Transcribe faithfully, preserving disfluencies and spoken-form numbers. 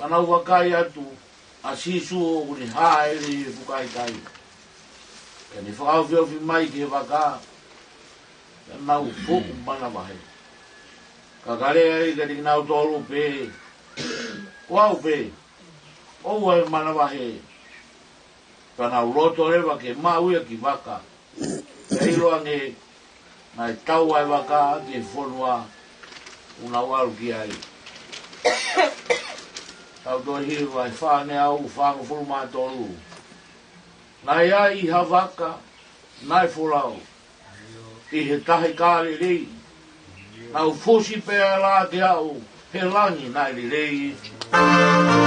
Ka nau vakai atu ʻa Sīsū ʻoku ne hāʻele ʻi he fukahi kai. Pea ne fakaofiofi mai ki he vaka, pea nau fuʻu manavahē. Ka ka lea ia kiate kinautolu pē, Ko au pē, ʻoua ʻe manavahē. Pea nau loto leva ke maʻu ia ki vaka. Pea ʻiloange naʻe tau ʻa e vaka ki he fonua ʻoku nau ʻalu ki ai. Tau toe hiva ʻi he fāngeau fāngofulu mā tolu. Naʻe ʻi ai ha vaka naʻe folau ʻi he tahi Kāleli. Nau fusi pē ʻa e lā ke aʻu he langi naʻe lelei.